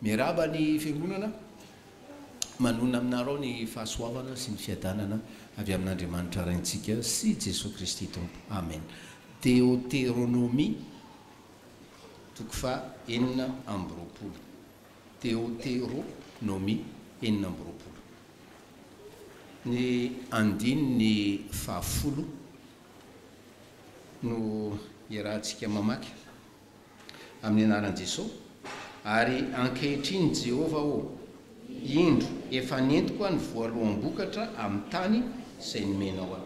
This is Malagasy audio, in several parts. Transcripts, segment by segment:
Miarahaba ny Fiangonana, manonona aminarao ny fahasoavana sy ny fiadanana avy amin'Andriamanitra Raintsika sy Jesoa Kristy Tompo. Amen. Deoteronomia toko faha 26. Deoteronomia 26. Ny andininy fahafolo no iarahantsika mamaky. Amin'ny anaran'i Jesoa. Ary ankehitriny Jehovah ô, indro, efa nentiko aho ny voaloham-bokatra amin'ny tany izay nomenao ahy.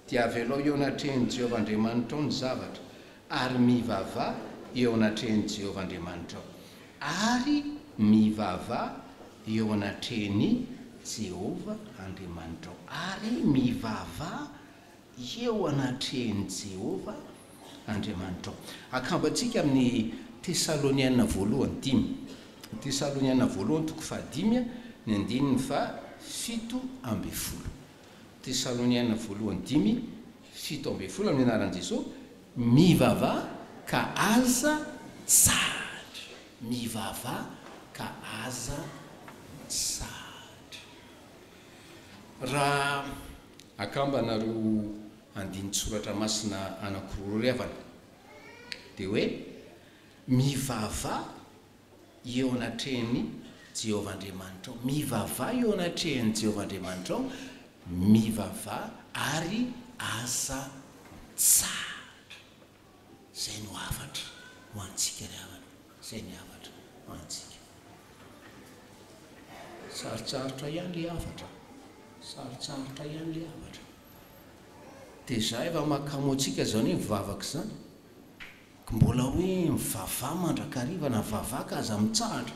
Dia avelao eo anatrehan'i Jehovah Andriamanitrao ny zavatra, ary mivavaha eo anatrehan'i Jehovah Andriamanitrao. Ary mivavaha eo anatrehan'i Jehovah Andriamanitrao. Ary mivavaha eo anatrehan'i Jehovah Andriamanitrao. Akambantsika amin'ny Tesaloniana voalohany dimy. Tesaloniana voalohany toko fahadimy ny andininy faha 17. Tesaloniana voalohany dimy, 17 amin'ny anaran'i Jesoa, mivavaha ka aza mitsahatra. Mivavaha ka aza mitsahatra. Raha akambana ireo andinin-tsoratra masina anankiroa ireo ry havana, dia hoe mivavaha eo anatrehan'i Jehovah Andriamanitrao. Mivavaha eo anatrehan'i Jehovah Andriamanitrao, mivavaha ary aza mitsahatra. Izay no hafatra ho antsika ry havana, izay ny hafatra ho antsika. Sarotsarotra ihany ilay hafatra, sarotsarotra ihany ilay hafatra. Dia izahay efa mahakamo antsika izany hoe mivavaka izany. Mbola hoe mivavaha mandrakariva na vavaka aza mitsahatra.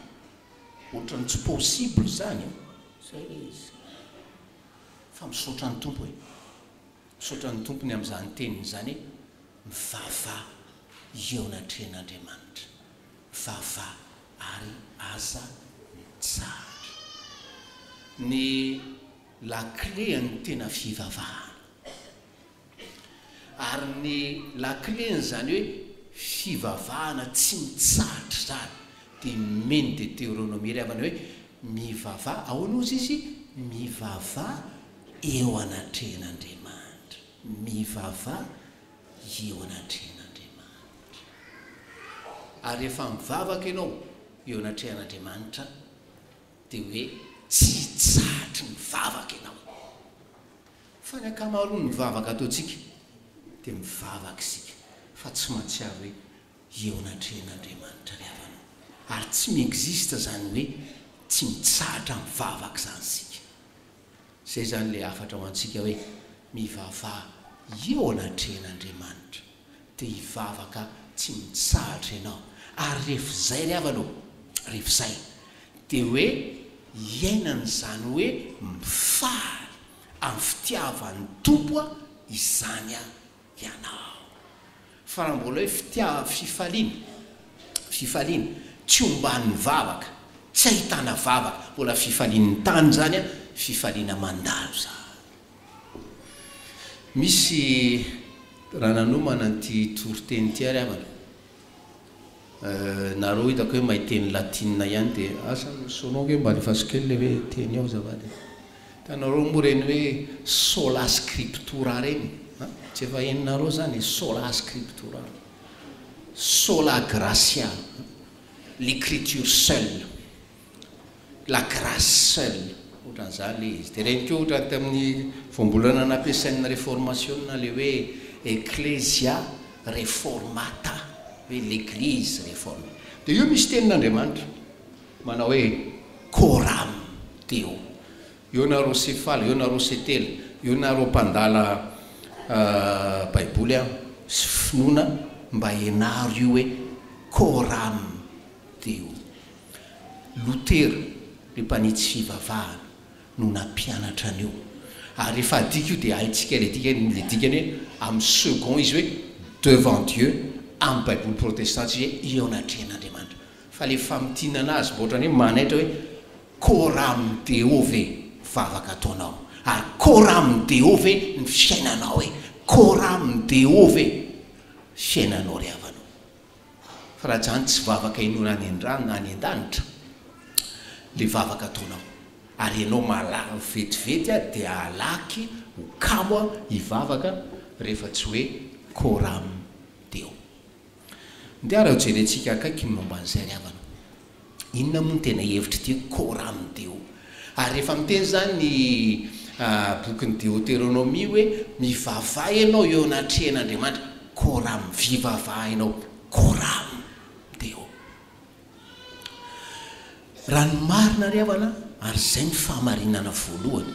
Ohatran'ny tsy possible izany e. Izay ilay izy. Fa misaotra ny Tompo e. Misaotra ny Tompo ny amin'izany teniny izany hoe mivavaha eo anatrehan'Andriamanitra. Mivavaha ary aza mitsahatra. Ny lakile an'ny tena fivavahana. Ary ny lakilen'izany hoe fivavahana tsy mitsahatra izany dia nomen'i Deteronomia ry havana hoe mivavaha, ahoana hozy izy? Mivavaha eo anatrehan'Andriamanitra, mivavaha eo anatrehan'Andriamanitra. Ary rehefa mivavaka ianao eo anatrehan'Andriamanitra dia hoe tsy hitsahatry ny vavaka ianao. Fa ny ankamaroan'ny vavaka ataontsika dia mivavaka isika fa tsy mahatsiaro hoe eo anatrehan'Andriamanitra ry havana ary tsy mi-existe izany hoe tsy mitsahatra mivavaka izany isika. Izay izany ilay hafatra ho antsika hoe mivavaha eo anatrehan'Andriamanitra dia hivavaka tsy mitsahatra ianao ary rehefa izay ry havana ô, rehefa izay dia hoe iainana izany hoe mifaly amin'ny fitiavan'ny Tompo izany ianao. Fa raha mbola hoe fitia, fifaliana, fifaliana, tsy omban'ny vavaka, tsy ahitana vavaka, mbola fifalian'ny tany izany, fifaliana mandalo izany. Misy, raha nanomana an'ity toriteny ity ary havana, Nareo hitako hoe mahay teny latina ihany dia asa ny sono ange mba alefaso kely le hoe teny ao azafady e. Hitanareo moa ireny hoe sola scriptura ireny an? Tsy efa henonareo izany e, sola scriptura, sola gratia, l'écriture seule. La grâce seule, ohatran'izany ilay izy. Dia ireny koa ohatran'ny tamin'ny voambolana nampiasain'ny reformasiona ilay hoe Ecclesia reformata, hoe l'église réformée. Dia io misy tenin'Andriamanitra manao hoe coram Deo. Eo nareo sefala, eo nareo setela, eo nareo mpandala baiboly sy finoana mba ianaro io hoe coram Deo. Lotera, ilay mpanitsy fivavahana, no nampianatra an'io. Ary rehefa adika io dia haintsika ilay dikany, ilay dikany hoe amin'ny second izy hoe devant Dieu, amin'ny baiboly protestanta izy hoe eo anatrehan'Andriamanitra. Fa ilay famintinana azy mba ohatran'ny hoe manaitra hoe coram Deo ve vavaka ataonao? Ary coram Deo ve ny fiainanao e? Coram Deo ve fiainanao ry havana o? Fa raha zany tsy vavaka inoana any an-drano na any an-danitra. le vavaka ataonao. Ary ianao mala vetivety dia halaky ho kamo hivavaka rehefa tsy hoe coram deo. Ndeha ary hojerentsika akaiky ny momba an'izay ry havana. Inona moa no tena hevitr'ity coram deo? Ary rehefa miteny izany ny bokin'ny Deoteronomia hoe mivavaha ianao eo anatrehan'Andriamanitra, coram, vivavaha ianao, coram deo. Raha ny marina ry havana, ary izay ny fahamarinana voalohany,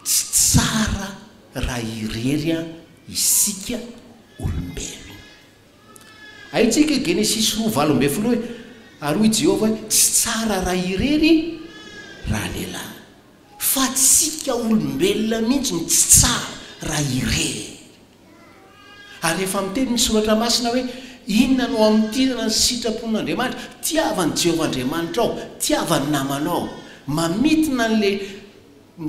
tsy tsara raha irery isika olombelona. Haintsika Genesisy roa 18 hoe, Ary hoy Jehovah hoe, Tsy tsara raha irery ralehilahy. Fa tsika olombelona mihitsy no tsy tsara raha irery. Ary rehefa miteny ny Soratra Masina hoe, Inona no hamintinana ny sitrapon'Andriamanitra? Tiava an'i Jehovah Andriamanitrao, tiava ny namanao. Mamintina an'ilay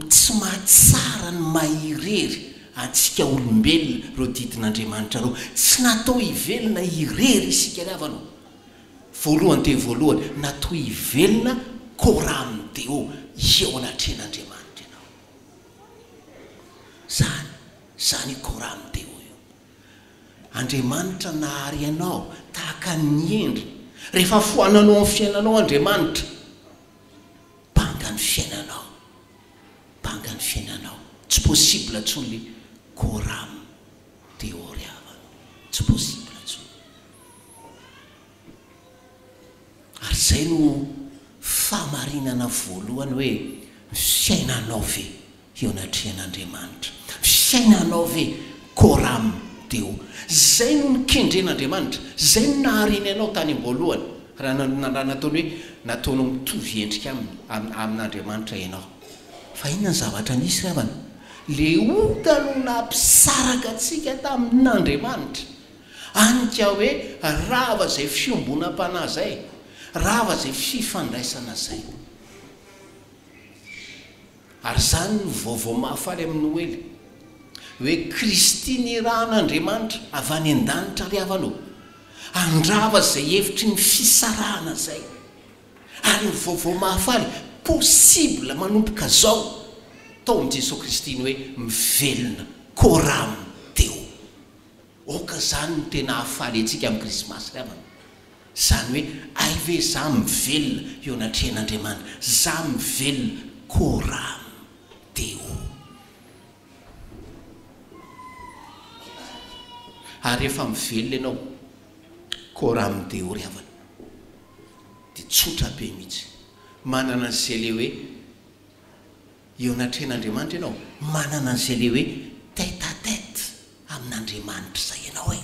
tsy mahatsara ny maha irery antsika olombelona ireo didin'Andriamanitra ireo. Tsy natao hivelona irery isika ry havana ô. Voalohany dia voalohany, natao hivelona coram Deo, eo anatrehan'Andriamanitra ianao. Izany, izany io coram Deo io. Andriamanitra nahary anao tahaka ny endriny. Rehefa foananao amin'ny fiainanao Andriamanitra, banga ny fiainanao. Banga ny fiainanao. Tsy possible intsony le coram Deo ry havana. Tsy possible intsony. Ary izay no fahamarinana voalohany hoe ny fiainanao ve eo anatrehan'Andriamanitra? Fiainanao ve coram Deo? Izay no nikendren'Andriamanitra, izay no nahariany anao tany am-boalohany, raha raha nataony hoe nataonao mitovy endrika aminy, amin'Andriamanitra ianao. Fa inona ny zavatra nisy ry havana? Le ota no nampisaraka antsika tamin'Andriamanitra. Any ka hoe rava izay fiombonam-panahy izay, rava izay fifandraisana izay. Ary izany no vaovao mahafaly amin'ny Noely, hoe Kristy nirahan'Andriamanitra avy any an-danitra ry havana ô, handrava izay hevitry ny fisarahana izay. Ary ny vaovao mahafaly, possible manomboka izao, tao amin'i Jesoa Kristy ny hoe mivelona, coram Deo. Aoka izany no tena hahafaly antsika amin'ny Krismasy ry havana. Izany hoe hay ve za mivelona eo anatrehan'Andriamanitra, za mivelona coram Deo. Ary rehefa mivelona ianao coram Deo ry havana dia tsotra be mihitsy. Manana an'izay le hoe eo anatrehan'Andriamanitra ianao, manana an'izay le hoe tête à tête amin'Andriamanitra izay ianao e!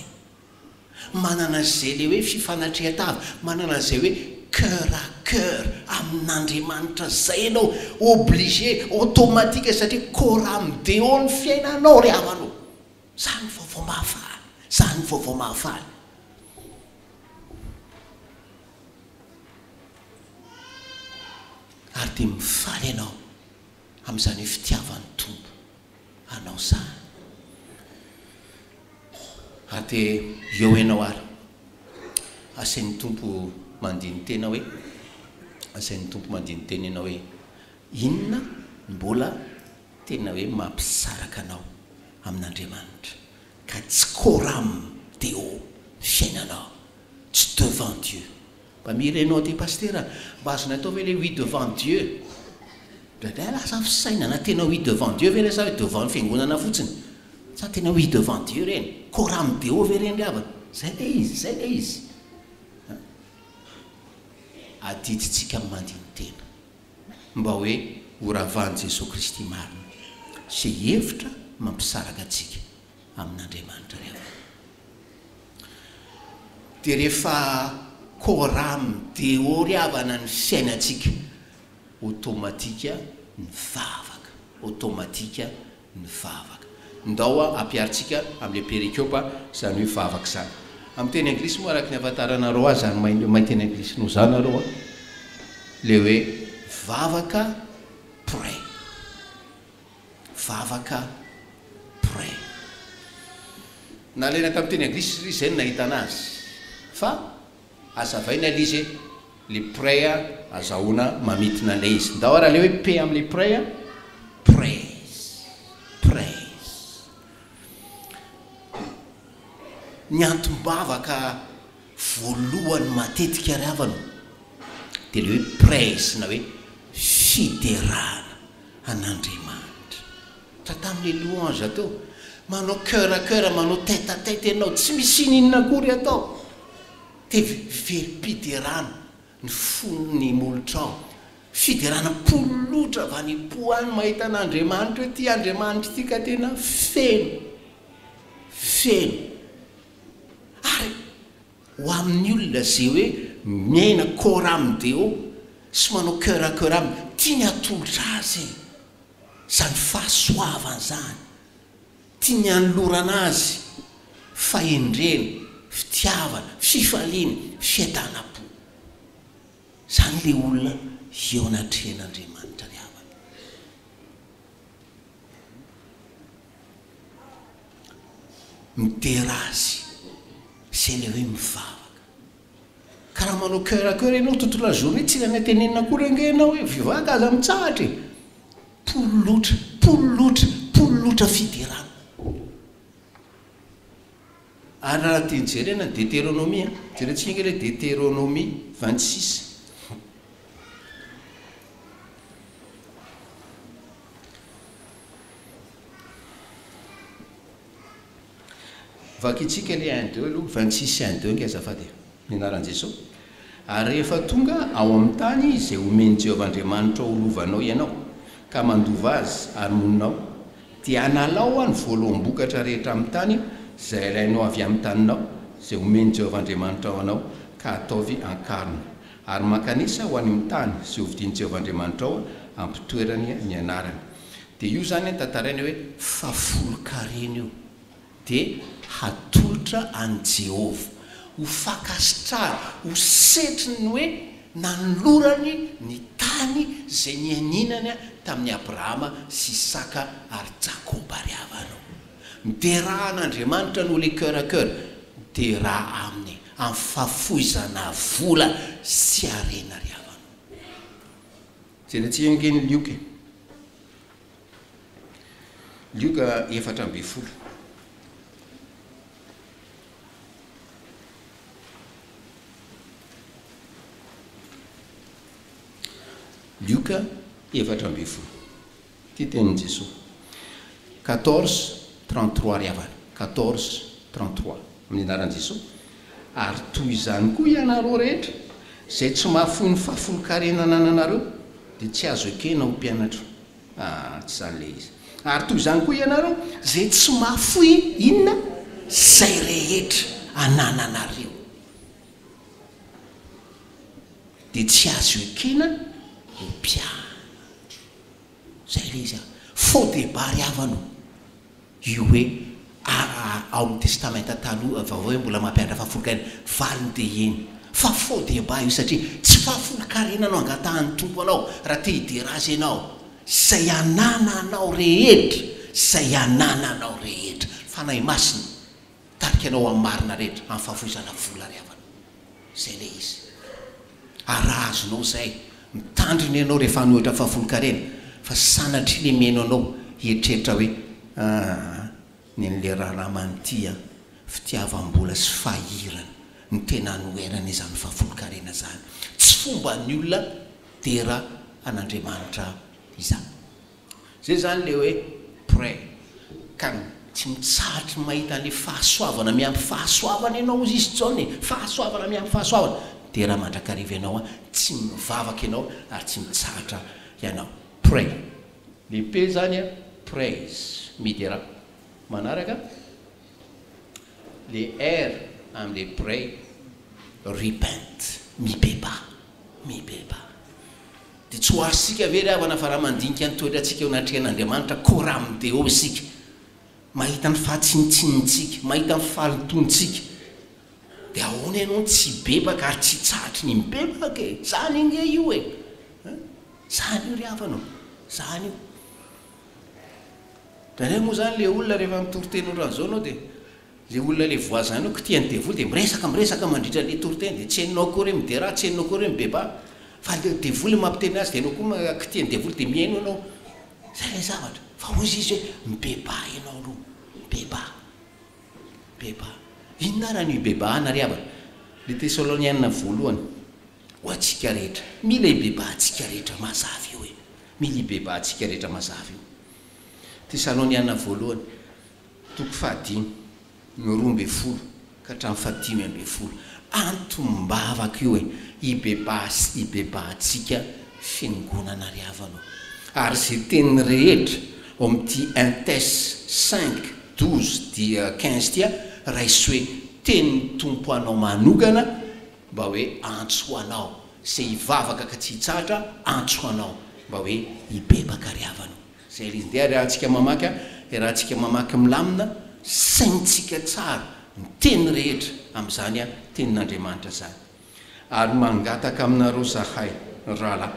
Manana an'izay le hoe fifanatrehan-tava, manana an'izay hoe cœur à cœur amin'Andriamanitra izay ianao, obligé, automatique satria coram Deo ny fiainanao ry havana ô! Izany ny vaovao mahafaly, izany ny vaovao mahafaly. Ary dia mifaly ianao amin'izany hoe fitiavan'ny Tompo anao izany. Ary dia eo ianao ary asain'ny Tompo mandini-tena hoe, asain'ny Tompo mandini-tena ianao hoe, inona no mbola tena hoe mampisaraka anao amin'Andriamanitra, ka tsy coram Deo ny fiainanao, tsy devant Dieu. Mba mirenao aty Pasitera, mba azonay atao ve ilay oui devant Dieu? Indraindray lasa fisainana, tena oui devant Dieu ve ilay sa hoe devant ny fiangonana fotsiny? Sa tena oui devant Dieu ireny? Coram Deo ve ireny ry havana? Izay ilay izy, izay ilay izy. Adidintsika ny mandini-tena mba hoe ho ravan'i Jesoa Kristy marina izay hevitra mampisaraka antsika amin'Andriamanitra ry havana. Dia rehefa coram Deo ry havana ny fiainantsika, automatique ny vavaka, automatique ny vavaka. Ndao ampiharintsika amin'ilay perikopa izany hoe vavaka izany. Amin'ny teny anglisy moa araka ny ahafantaranareo azy izany mahay mahay teny anglisy noho izaho nareo an, ilay hoe vavaka pray. Vavaka pray. Nalaina tamin'ny teny anglisy ry izay no nahitana azy. Fa azavaina ilay izy hoe. Le pray azahoana mamintina an'ilay izy. Ndao ary aleo hoe P amin'ilay pray a, praise, praise. Ny antom-bavaka voalohany matetika ry havana dia ilay hoe praise na hoe fiderana an'Andriamanitra. Tra tamin'ilay louange teo, manao cœur à cœur, manao tête à tête ianao, tsy misy ininona akory atao. Dia velom-piderana ny fon'ny molotrao. Fiderana mipololotra avy any am-po any mahita an'Andriamanitra hoe ity Andriamanitra ity ka tena feno, feno. Ary ho amin'ny olona izay hoe miaina coram Deo sy manao cœur à cœur aminy, tiany hatolotra azy e! Izany fahasoavana izany. Tiany hanolorana azy fahendrena, fitiavana, fifaliana, fiadanam-po. Izany ilay olona eo anatrehan'Andriamanitra ry havana. Midera Azy, izay ilay hoe mivavaka. Ka raha manao cœur à cœur ianao toute la journée tsy ilaina tenenina akory ange ianao hoe vivaka aza mitsahatra e! Pololotra, pololotra, pololotra fiderana. Ary raha tiany jerena ny Deteronomia, jerentsika ange ilay Deteronomia 26. Vakintsika ilay un deux aloha, 26 un deux nge azafady e. Ny anaran'i Jesoa. Ary rehefa tonga ao amin'ny tany izay homen'i Jehovah Andriamanitrao ho lovanao ianao, ka mandova azy ary monina ao, dia analao ny voaloham-bokatra rehetra amin'ny tany izay alainao avy amin'ny taninao, izay homen'i Jehovah Andriamanitrao anao, ka ataovy an-karona. Ary mankanesa ho any amin'ny tany izay hovidin'i Jehovah Andriamanitrao hampitoerany ny anarany. Dia io izany tantaraina hoe fahafolonkarena io. dia hatolotra an'i Jehovah, ho fankasitrahana, ho setrin'ny hoe nanolorany ny tany izay nianinany tamin'i Abrahama sy Isaka ary Jakoba ry havana ô. Miderà an'Andriamanitra noho le cœur à cœur, miderà aminy amin'ny fahafoizana vola sy harena ry havana ô. Jerentsika ange ny Lioka e. Lioka 14. Lioka 14. Ity tenin'i Jesoa. Quatorze, 33 ry havana. Quatorze, 33. Amin'ny anaran'i Jesoa. Ary toy izany koa ianareo rehetra, izay tsy mahafoy ny fahafolonkarena anananareo, dia tsy azo ekena ho mpianatro. Ah, tsy izany ilay izy. Ary toy izany koa ianareo, izay tsy mahafoy inona? Izay rehetra anananareo, dia tsy azo ekena ho mpianatro. Izay ilay izy. Faux débat ry havana o. Io hoe ao amin'ny testamenta taloha vaovao hoe mbola mampianatra fahafolonkarena, valiny dia eny. Fa faux débat io satria tsy fahafolonkarena no angatahan'ny Tompo anao raha te hidera Azy ianao. Izay anananao rehetra, izay anananao rehetra. Fanahy Masina mitarika anao amin'ny marina rehetra, amin'ny fahafoizana vola ry havana. Izay ilay izy. Ary raha azonao izay, mitandrina ianao rehefa hanohitra fahafolonkarena, fa sanatria ilay mihaino anao hieritreritra hoe, aa, nen'ilay raharaha ity an, fitiavam-bola sy fahirana no tena anoherana izany fahafolonkarena izany. Tsy fomban'ny olona dera an'Andriamanitra izany. Zay zany le hoe pray. Ka tsy mitsahatry ny mahita an'le fahasoavana miampy fahasoavana ianao hozy izy Jaona e! Fahasoavana miampy fahasoavana. Dera mandrakariva ianao an, tsy mivavaka ianao ary tsy mitsahatra ianao. Pray. Le P zany an, praise, midera. Manaraka le R amle pray, repent, mibebaha, mibebaha. Dia tsy ho azontsika ve ry havana fa raha mandinika ny toetrantsika eo anatrehan'Andriamanitra, coram Deo, isika, mahita ny fahatsinitsinintsika, mahita ny fahalotoantsika, dia ahoana ianao no tsy hibebaka ary tsy hitsahatry ny mibebaka e? Izany ange io e! Izany io ry havana ô! Izany io. Indraindray moa izany ilay olona rehefa mitory teny ohatran'izao ianao dia. Le olona le voisin nao kitihan'ny devoly dia miresaka miresaka mandritra le toriteny dia tsy henonao akory hoe miderà, tsy henonao akory hoe mibebaha fa le devoly no mampiteny azy dia enao koa kitihan'ny devoly dia mihaino enao. Zay le zavatra. Fa hozy izy hoe mibebaha enao aloha, mibebaha. Mibebaha. Inona ara no hibebahana ry havana? Le Tesaloniana voalohany ho antsika rehetra. Mila hibebahantsika rehetra mazava io e. Mila hibebahantsika rehetra mazava io. Tesaloniana voalohany. Toko fahadimy, ny 12 ka hatramin'ny fahadimy ambin'ny folo. Antom-bavaka io e, hibebaha sy hibebahantsika fiangonana ry havana ô. Ary izay teny rehetra ao amin'ity un Tes cinq, 12 dia 15 ity a, raiso hoe tenin'ny Tompo anao manokana mba hoe antso ho anao, izay hivavaka ka tsy hitsahatra, antso ho anao mba hoe hibebaka ry havana ô. Zay ilay izy. Ndeha iarahantsika mamaky a, iarahantsika mamaky milamina, saintsika tsara ny teny rehetra amin'izany tenin'Andriamanitra izany. Ary mangataka aminareo zahay, ry rahalahy,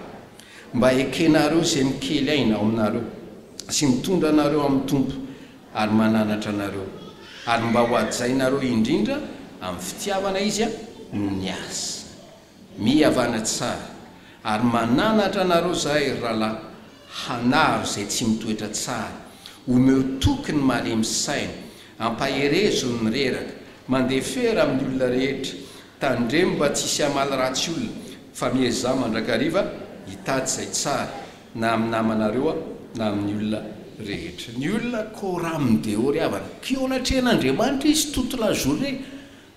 mba hekenareo izay mikely aina ao aminareo sy mitondra anareo amin'ny Tompo ary mananatra anareo, ary mba ho hajainareo indrindra amin'ny fitiavana izy noho ny asa. Mihavana tsara, ary mananatra anareo zahay ry rahalahy hanaro izay tsy mitoetra tsara, omeo toky ny malemy saina, ampaherezo ny reraka, mandefera amin'ny olona rehetra, tandremo mba tsy hisy hamaly ratsy olona, fa miezaha mandrakariva hitady izay tsara, na amin'ny namanareo na amin'ny olona rehetra. Ny olona quorum deo ry havana, ko eo anatrehan'Andriamanitra izy toute la journée,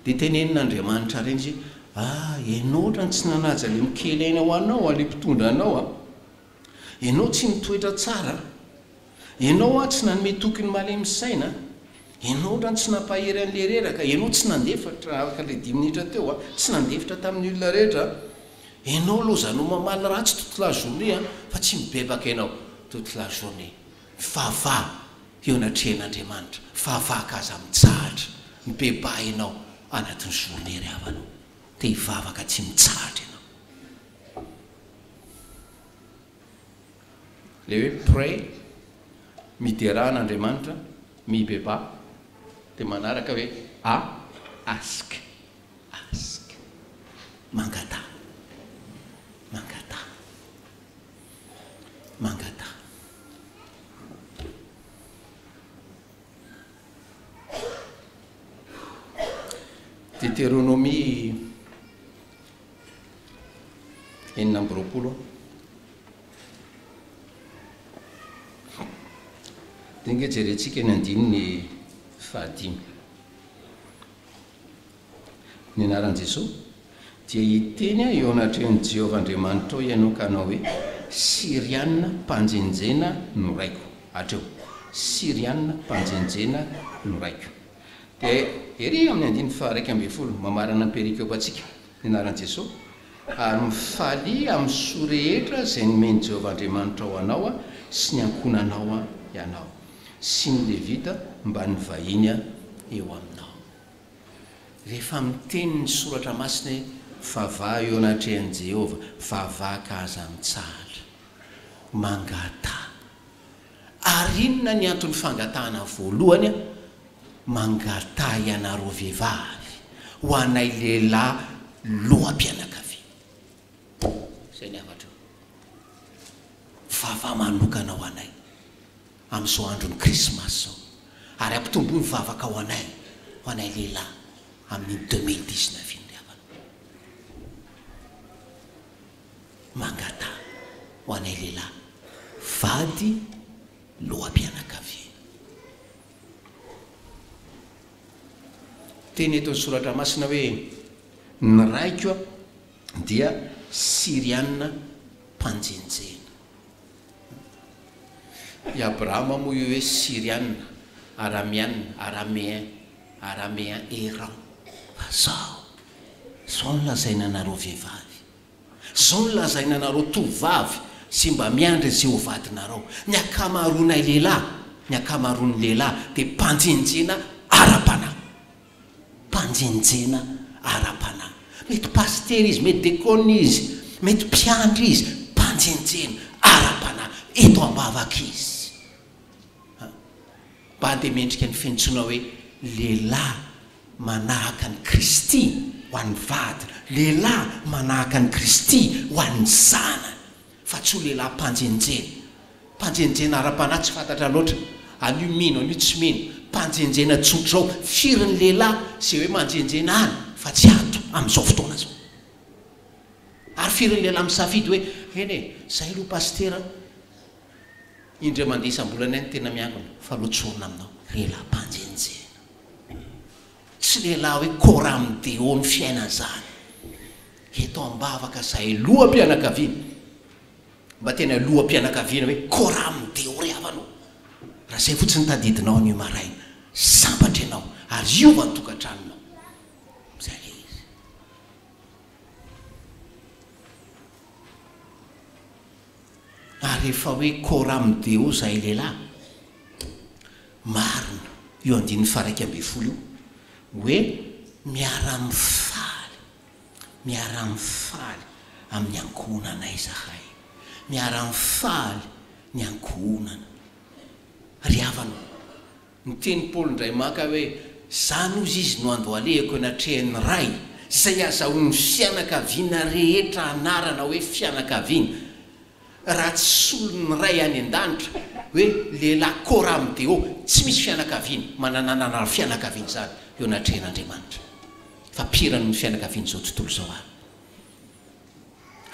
Dia tenenin'Andriamanitra reny izy hoe, Ah, ianao ohatrany tsy nanaja ilay mikely aina ho anao an, ilay mpitondra anao an. Ianao tsy nitoetra tsara an. Ianao an tsy nanome toky ny malemy saina an. Ianao ohatrany tsy nampahery an'ilay reraka. Ianao tsy nandefitra, araka ilay dimy minitra teo an, tsy nandefitra tamin'ny olona rehetra an. Ianao lozanao mamaly ratsy toute la journée an, fa tsy mibebaka ianao toute la journée. Mivavaha eo anatrehan'Andriamanitra, mivavaha ka aza mitsahatra, mibebaha ianao anatin'ny journée ry havana o, te hivavaka tsy mitsahatra ianao. Ilay hoe pray, miderà an'Andriamanitra, mibebaha, dia manaraka hoe a, ask, ask, mangataha, mangataha. Mangataha. Deteronomia 26. Dia ange jerentsika ny andininy fahadimy. Ny anaran'i Jesoa, dia hiteny eo anatrehan'i Jehovah Andriamanitrao ianao ka hanao hoe, Syriana mpanjenjena no raiko. Hatreo. Syriana mpanjenjena no raiko. Dia ery amin'ny andininy faha-11, mamarana ny perikopantsika, ny anaran'i Jesoa, Ary mifalia amin'ny soa rehetra izay nomen'i Jehovah Andriamanitrao anao sy ny ankohonanao ianao, sy ny Levita mbamin'ny vahiny eo aminao. Rehefa miteny ny Soratra Masina hoe, Vavaha eo anatrehan'i Jehovah, vavaha ka aza mitsahatra. Mangataha. Ary inona ny anton'ny fangatahana voalohany? Mangataha ianareo vehivavy, ho anay lehilahy loham-pianakaviana. Izay ny hafatreo. Vavaha manokana ho anay. amin'izao andron'ny Krismasy izao, ary ampitomboy ny vavaka ho anay, ho anay lehilahy, amin'iny 2019 iny ry havana. Mangataha ho anay lehilahy, vady loham-pianakaviana. Teny eto ny Soratra Masina hoe, Ny raiko dia Syriana mpanjenjena. I Abrahama moa io hoe Syriana, Aramiana, Araméen, Araméen errant. Fa zao, zao no lazaina anareo vehivavy, zao no lazaina anareo tovovavy sy mba miandry izay ho vadinareo, ny ankamaroanay lehilahy, ny ankamaroan'ny lehilahy dia mpanjenjena ara-panahy. Mpanjenjena ara-panahy. Mety pasitera izy, mety dekona izy, mety mpiandry izy, mpanjenjena ara-panahy eto am-bavaka izy. Mba dia mendrika ny fiantsoana hoe lehilahy. manahaka an'i Kristy ho an'ny vadiny, lehilahy manahaka an'i Kristy ho an'ny zanany, fa tsy ho lehilahy mpanjenjena. Mpanjenjena ara-panahy tsy fantatra loatra, anio mino, anio tsy mino, mpanjenjena tsotr'izao, firy ny lehilahy izay hoe manjenjena any fa tsy ato amin'izao fotoana izao. Ary firy ny lehilahy misafidy hoe, eny e, izay aloha pasitera, indray mandeha isam-bolana ihany tena miangona, fa aleo tsorina aminao, lehilahy mpanjenjena. Tsy lehilahy hoe coram deo ny fiainana izany. Eto am-bavaka izahay loham-pianakaviana, mba tena loham-pianakaviana hoe coram deo ry havana ô! Raha izay fotsiny tadidinao anio maraina, sambatra ianao ary hiova ny tokantranonao. Izay ilay izy. Ary rehefa hoe coram deo izahay lehilahy, marina io andininy faha-11 io, hoe miara-mifaly, miara-mifaly amin'ny ankohonanay izahay, miara-mifaly ny ankohonana. Ry havana ô, Niteny Paoly indray maka hoe, Izany hozy izy no andohalehako eo anatrehan'ny Ray, izay azahoan'ny fianakaviana rehetra anarana hoe fianakaviana, raha tsy solon'ny Ray any an-danitra, hoe lehilahy coram Deo, tsy misy fianakaviana manana anarana fianakaviana izany eo anatrehan'Andriamanitra, fa pire noho ny fianakavian'izao tontolo izao ary.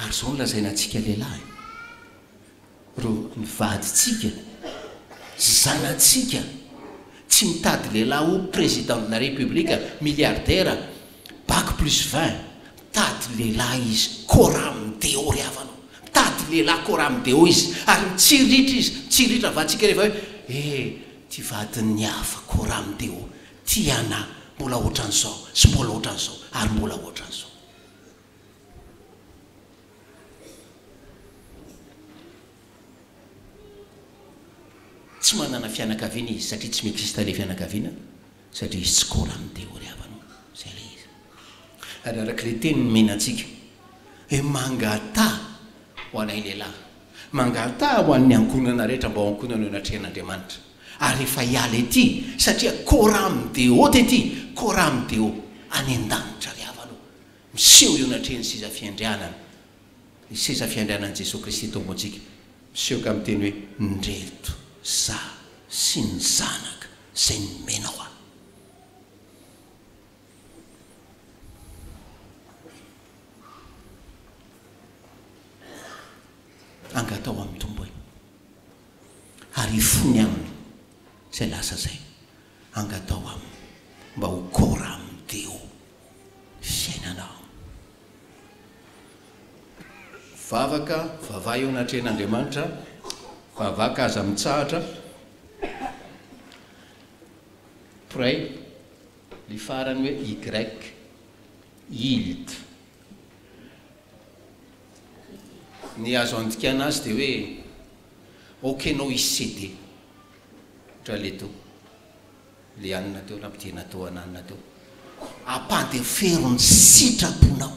Ary izao no lazaina antsika lehilahy. Ireo ny vadintsika, zanatsika, tsy mitady lehilahy ho président de la république, milliardaire, bac plus 20, mitady lehilahy izy, coram deo ry havana o, mitady lehilahy coram deo izy, ary mitsiriritra izy, mitsiriritra vadintsika rehefa hoe eh, ty vadin'ny hafa coram deo, ty anah mbola ohatran'izao sy mbola ohatran'izao ary mbola ohatran'izao. Tsy manana fianakaviana izy satria tsy mi-existe le fianakaviana satria izy tsy coram deo ry havana o! Zay le izy. Ary araka le teny nomena antsika hoe mangataha ho anay lehilahy, mangataha ho an'ny ankohonana rehetra mba ho ankohonana eo anatrehan'Andriamanitra. Ary rehefa hiala ety satria coram deo tety, coram deo any an-danitra ry havana o! Miseho eo anatrehan'ny seza fiandrianana, ny seza fiandrianan'i Jesoa Kristy Tompontsika, miseho ka miteny hoe, Ndreto za sy ny zanaka izay nomenao ahy. Angatao amin'ny Tompo e. Ary hifony aminy izay lasa izay. Angatao aminy mba ho coram Deo. fiainanao. Vavaka, vavaha eo anatrehan'Andriamanitra, vavaka aza mitsahatra, pray, le farany hoe y, yield. Ny azo andikana azy dia hoe ok enao hi-ceder, ohatra le teo. Le anona teo nampidirina teo ananona teo. Ampandefero ny sitraponao.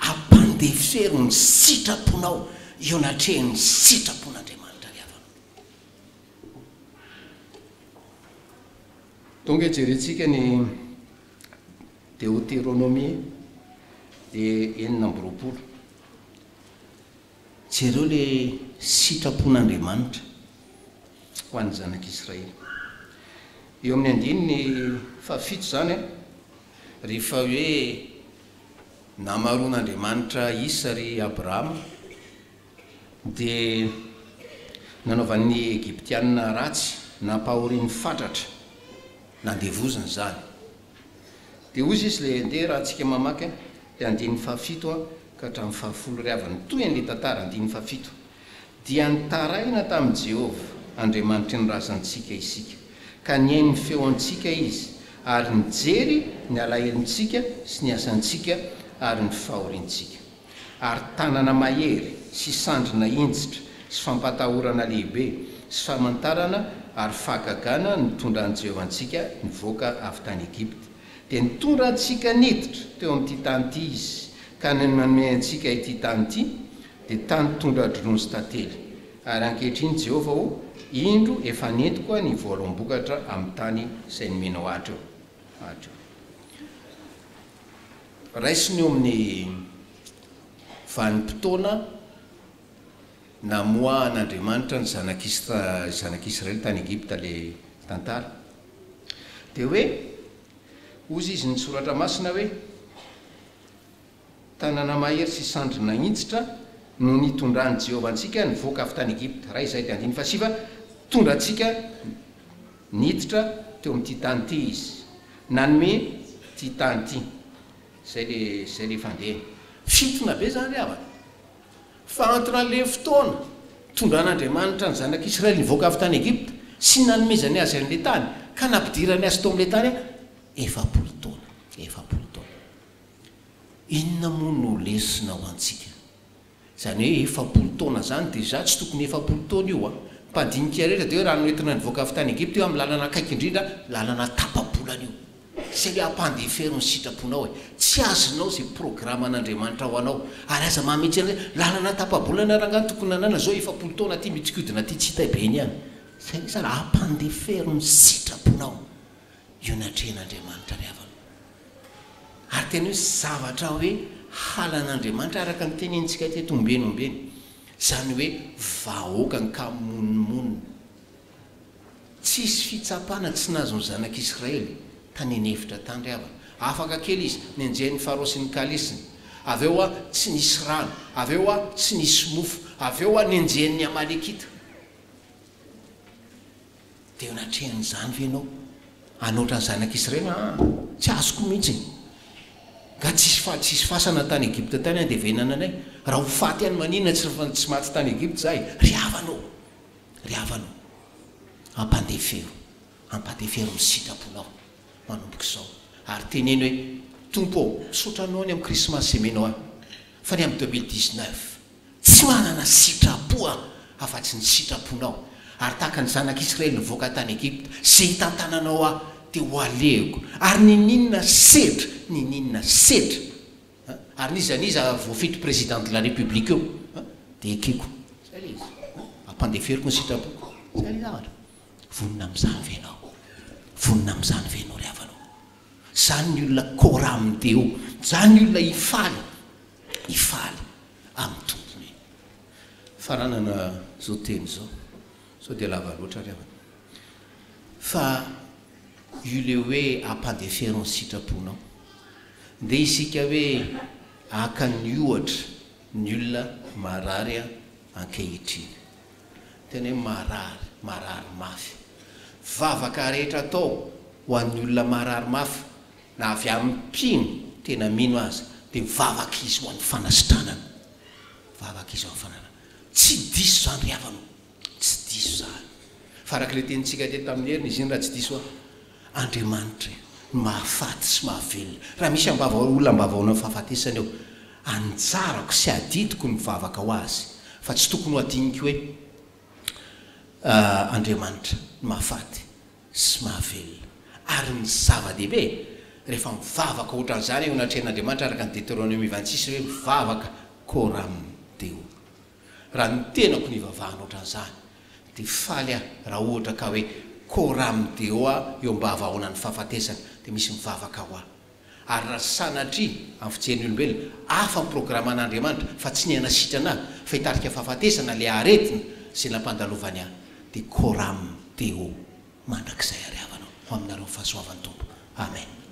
Ampandefero ny sitraponao eo anatrehan'ny sitrapon'Andriamanitra ry havana. Tonga jerentsika ny Deoteronomia dia 26. Jereo le sitrapon'Andriamanitra ho an'ny zanak'Israely. Eo amin'ny andininy fahafito izany an, rehefa hoe namaroan'Andriamanitra isa ry Abrahama, dia nanaovan'ny Egyptiana ratsy, nampahoriany fatratra, nandevoziny izany. Dia hozy izy le, ndeha raha antsika mamaky an, le andininy fahafito an, ka hatramin'ny fahafolo ry havana. Mitohy an'ilay tantara, andininy fahafito. Dia nitaraina tamin'i Jehovah, Andriamanitry ny razantsika isika, ka nihaino ny feontsika Izy, ary nijery ny alahelontsika sy ny asantsika ary ny fahoriantsika. Ary tanana mahery sy sandry nahinjitra sy fampatahorana lehibe sy famantarana ary fahagagana nitondran'i Jehovah antsika nivoaka avy tany Egypta. Dia nitondra antsika niditra teo amin'ity tany ity Izy, ka nanome antsika ity tany ity, dia tany tondra-dronono sy tantely. Ary ankehitriny, Jehovah ô, indro efa nentiko ny voaloham-bokatra amin'ny tany izay nomenao ahy hatreo. Hatreo. Raisina eo amin'ny vanim-potoana namoahan'Andriamanitra ny zanak'Israely tany Egypta ilay tantara. Dia hoe, hozy izy ny Soratra Masina hoe, Tanana mahery sy sandry nahinjitra no nitondran'i Jehovah antsika nivoaka avy tany Egypta. Raha izay dia andininy fahasivy, Nitondra antsika niditra teo amin'ity tany ity Izy. Nanome ity tany ity. Izay le, izay le fandehany. Fintona be izany ry havana. Fa entre an'ilay fotoana nitondran'Andriamanitra ny zanak'Israely nivoaka avy tany Egypta sy nanomezany azy an'ilay tany ka nampidirany azy tao amin'ilay tany, 40 taona. 40 taona. Inona moa no lesona ho antsika? Izany hoe 40 taona izany déjà, tsy tokony 40 taona io an! Mpandinika rehetra dia hoe raha noentina nivoaka avy tany Egypta io amin'ny lalana akaiky indrindra, lalana tapa-bolana io. Izay ilay ampandefero ny sitraponao e! Tsy azonao izay programan'Andriamanitra ho anao. Ary aza mahametsy an'ilay hoe lalana tapa-bolana rangahy no tokony nanana, izao 40 taona aty mitsikodina aty tsy hita be eny ihany. Izay ilay izy, ampandefero ny sitraponao eo anatrehan'Andriamanitra ry havana. Ary tena hoe zavatra hoe halan'Andriamanitra araka ny tenenintsika teto ombeny ombeny, izany hoe vahoakany ka mimonomonona. Tsisy fitsapana tsy nahazo ny zanak'Israely tany an'efitra tany ry havana. Afaka kely izy, nenjehin'ny Farao sy ny kalesiny. Avy eo tsy nisy rano, avy eo tsy nisy mofo, avy eo nenjehin'ny Amalekita. Dia eo anatrehan'izany ve ianao hanoatra ny zanak'Israely? Aa, tsy azoko mihitsy. Nga tsisy fa tsisy fasana tany Egypta tany handevenana anay? Raha ho faty any maninona tsy tsy maty tany Egypta izahay? Ry havana ô! Ry havana ô! Ampandefero, ampandefero ny sitraponao manomboka izao. Ary teneno hoe, Tompo ô, misaotra Anao ny amin'ny Krismasy izay omenao ahy, fa ny amin'ny 2019, Tsy manana sitrapo aho afa-tsy ny sitraponao, ary tahaka ny zanak'Israely nivoaka tany Egypta, izay hitantananao ahy dia ho alehiko, ary niniana sedra, niniana sedra, an, ary n'iza n'iza voafidy président de la république eo, an, dia ekeko. Izay ilay izy, an, ampandeferiko ny sitrapoko. Izay ilay zavatra. Vonona amin'izany ve ianao? Vonona amin'izany ve ianao ry havana ô? Izany ny olona coram Deo, izany ny olona hifaly. hifaly amin'ny tompony. Faranana izao teny izao, sao dia lava loatra ry havana, fa io le hoe ampandefero ny sitraponao. Ndeha isika hoe haka ny ohatra ny olona marary ankehitriny. Tena hoe marary, marary mafy. Vavaka rehetra atao ho an'ny olona marary mafy na avy amin'ny mpino tena mino aza dia mivavaka izy ho an'ny fanasitranana, mivavaka izy ho an'ny fananana. Tsy diso izany ry havana o, tsy diso izany. Fa araka ilay tenintsika teto tamin'ny heriny izy iny raha tsy diso aho, Andriamanitra no mahafaty sy mahavelona. Raha misy ambava olona ambavaonan'ny fahafatesana eo, anjarako sy adidiko ny mivavaka ho azy, fa tsy tokony ho adiniko hoe Andriamanitra no mahafaty. sy mahavelona. Ary ny zava-dehibe, rehefa mivavaka ohatran'izany eo anatrehan'Andriamanitra araka ny Deteronomia 26 hoe mivavaka coram Deo. Raha ny tenako no ivavahana ohatran'izany, dia faly aho raha ohatra ka hoe coram Deo aho eo am-bavahaonan'ny fahafatesana, dia misy mivavaka ho ahy. Ary raha sanatria, amin'ny fijerin'ny olombelona, hafa ny programan'Andriamanitra fa tsy ny hanasitrana ahy fa hitarika fahafatesana ilay aretina izay nampandalovany ahy, dia coram Deo mandrakizay ary havana ho aminareo ny fahasoavan'ny Tompo. Amen.